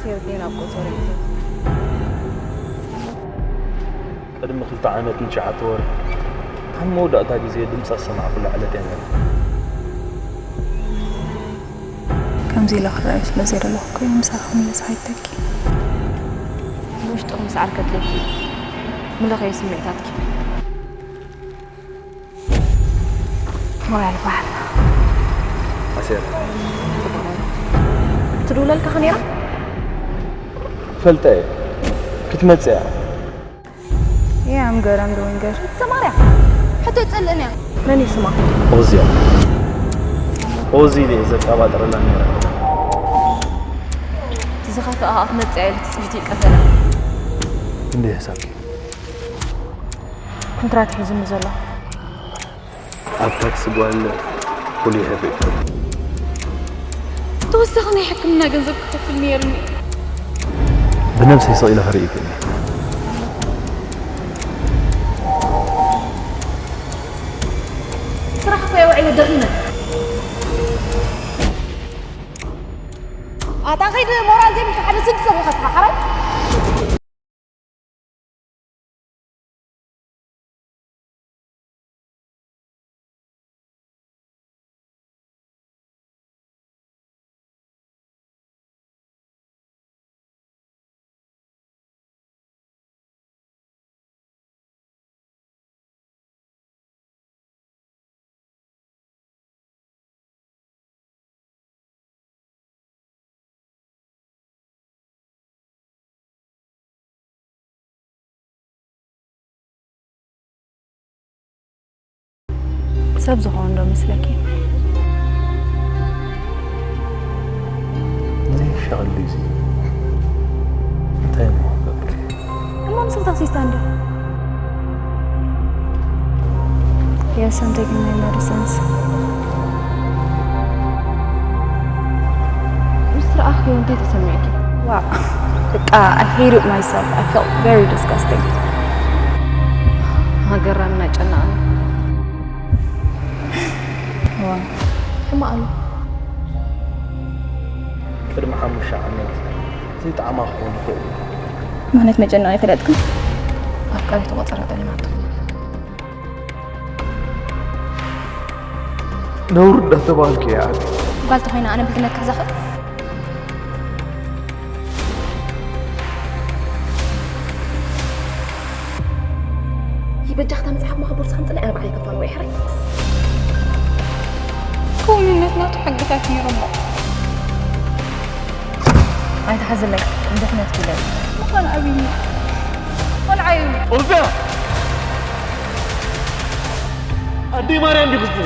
ህይወተይ ናብ ቆጸሮ እዩ። ቅድሚ ክልተ ዓመትን ትሽዓተ ወርሒ፣ ኣብ መወዳእታ ግዜ ድምጻ ዝሰማዕኩላ ዕለት እያ ነይራ። ከምዚ ኢለ ክረኣዮ ስለ ዘይደለኹ እኮ እየ ምሳኻ ክምለስ ሓቲተኪ። ንውሽጥኺ ምስዓር ከድልየኪ እዩ። ምለኸዮ ስምዒታትኪ። ሞያ ልበሃል። ኣሴር። ጽቡቕ ነይሩ። ትድውለልካ ከ ነይራ? ፈልጠ እየ። ክትመጽእ እያ። Yeah, I'm good, I'm doing good. ሰማርያ፣ ሕቶ ይጸልእን እያ። መን እዩ ስማ? ኦዚ እያ። ኦዚ ኢለ እየ ዘቀባጥረላ ነይረ። እቲ ዝኸፍአ ከኣ ክመጽእ እያ ኢለ ትጽቢት ይቀተለ። ክንደይ ሕሳብኪ? ኮንትራት ሒዙኒ ዘሎ። ኣብ ታክሲ ጓል ፍሉይ ሕብሪ እዩ። ተወሳኺ ናይ ሕክምና ገንዘብ ክኸፍል ነይርኒ። ብነብሰይ ስቕ ኢለ ክርኢ ይኽእል እየ። ስራሕ እኮ እየ ውዒለ ደኺመ። ኣታ ከይድ ሞራል ዘይብልካ ሓደ ስዲ ሰብ ኢኻ ትሓሓራይ። ሰብ ዝኾነ ዶ መስለኪ? ናይ ሻቕሊ እዚ እንታይ እሞ ክገብር? እሞ ንስኺ ታክሲስታ እንዲ? Yes, I'm taking my medicines. ምስ ረኣኽዮ እንታይ ተሰሚዕኪ? ዋ፣ በቃ፣ I hated myself. I felt very disgusting. ኣገራሚ ናይ ጨናቕን። ዋ። ሕማቕ ኣሎ። ቅድሚ ሓሙሽተ ዓመት ዘይጠዓማ ክኸውን ይኽእል እዩ። ማለት መጨነቒ ኣይፈለጥክን? ኣፍቃሪቱ ቆጸራ ጠሊማቶ። ነውሪ እንዳተባልኪ እያ። ጓል ተኾይና ኣነ ብልግነት ክሕዘኺ? ይበጃኽታ መጽሓፍ ማኻ ቦርሳ ከምጽእ ኣነ ባዕለይ ከፋንዎ ይሕረይ። ክውንነት ናቱ ሕግታት ነይሮሞ። ኣይትሓዝለይ፣ ንድሕነትኪ ኢለ እየ። ምዃን ኣብይኒ ቆልዓ እዩ። ኦርዳ! ኣደይ ማርያም ዲኽስቲ?